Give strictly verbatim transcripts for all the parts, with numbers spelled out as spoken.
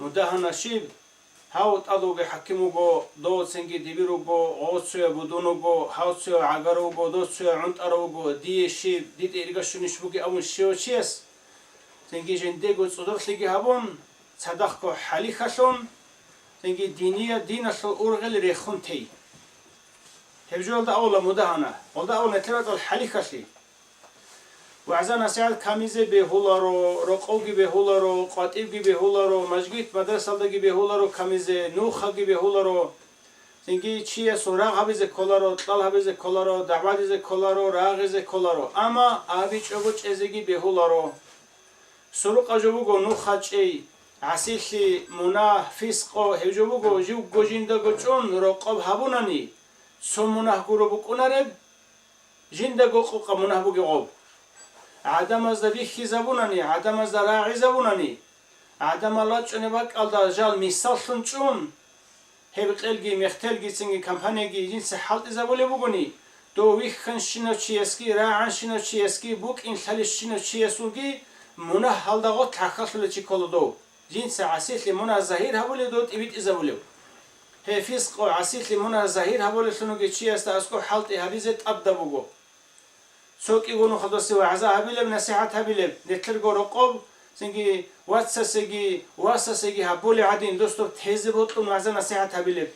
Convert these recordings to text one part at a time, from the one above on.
Мудагьана щиб? Гьав тӀад вугев хӀаким вуго, дов цинги дибир вуго, гъов цояв будун вуго, гьав цояв гӀагар вуго, дов цояв гӀунтӀарав вуго, дие щиб, дида иргащунищ бугеб абун щивав чияс, цинги жиндего цӀудорлъиги гьабун, цадахъго хӀалихьалъун, цинги диния-, диналъул ургъел рехун тей. Гьеб жоялда авала мудагьана, гъолда авала нилъер бакӀал хӀалихьалъи. ВагӀза-насихӀат камизе бегьуларо, рокъовги бегьуларо, къватӀивги бегьуларо, мажгит-мадрасалдаги бегьуларо камизе, нухаги бегьуларо. Цинги чиясул рагъ гьабизе кколаро, кьал гьабизе кколаро, дагӀбадизе кколаро, рагъизе кколаро. Амма абичӀого чӀезеги бегьуларо. Сурукъа жо буго нуха чӀей, гӀасилъи, мунагь, фискъо, гьев жо буго, живго жиндаго чӀун рокъоб гьабунани, цо мунагь гуро букӀунареб, жиндаго къокъа мунагь бугеб гъоб. ГӀадамазда бихьизабунани, гӀадамазда рагӀизабунани, гӀадамал рачӀунеб бакӀалда жал мисаллъун чӀун, гьеб къелги, мехтелгицинги, компанияги жинца хӀалтӀизабулеб бугони, дов вихьанщинав чиясги, рагӀанщинав чиясги, букӀин лъалищинав чиясулги мунагь гьалда гъорлъ хӀахьалъулев чи ккола дов. Жинца гӀасилъи мунагь загьир гьабулев дов тӀибитӀизабулев. Гьеб фискъо гӀасилъи мунагь загьир гьабулевлъунги чиясда аскӀоб хӀалтӀи гьабизе тӀадаб буго. Цо кӀиго нухалдаса вагӀза гьабилеб, насихӀат гьабилеб, нилъерго рокъоб, цинги вацасеги, васасеги гьабулеб гӀадин, дос доб тезе бокьун вагӀза-насихӀат гьабилеб.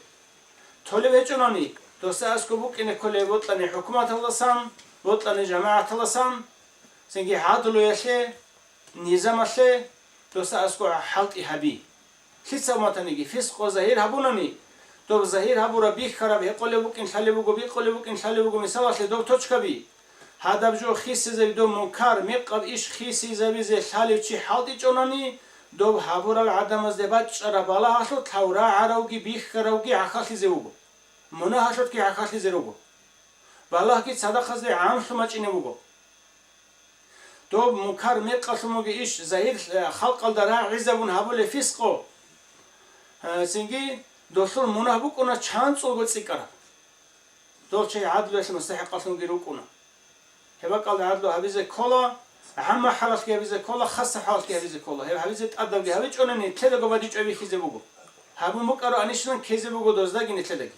Толеб гьечӀонани, доса аскӀоб букӀине кколеб бокьани хӀукуматалдасан, бокьани жамагӀаталдасан, цинги гӀадлуялъе, низамалъе доса аскӀоб хӀалтӀи гьаби. Лъица уматаниги фискъо загьир гьабунани, доб загьир гьабураб, бихьараб, гьекъолеб букӀин лъалеб буго, бикъулеб букӀин лъалеб буго, мисалалъе, доб точкаби. Гьадаб жо хисизаби доб мункар, мекъаб иш хисизабизе лъалев чи хӀалтӀичӀонани, доб гьабурал гӀадамазде бачӀараб балагьалъулъ гьав рагӀаравги бихьаравги гӀахьаллъизе вуго. Мунагьалъулъги гӀахьаллъизе руго. Балагьги цадахъазде гӀамлъун бачӀине буго. Доб мункар мекъалъун бугеб иш загьир, э, халкъалда рагӀизабун гьабулеб фискъо. Э, цинги долъул мунагь букӀуна чанцӀулго цӀикӀкӀараб. Дол чагӀи гӀадлуялъе мустахӀикъалъунги рукӀуна. Гьеб бакӀалда гӀадлу гьабизе ккола, гӀамма хӀалалъги гьабизе ккола, хасаб хӀалалъги гьабизе ккола. Гьеб гьабизе тӀадабги гьабичӀонани, нилъедаго бадибчӀвай бихьизе буго. Гьабун букӀароанищилан ккезе буго доздаги нилъедаги.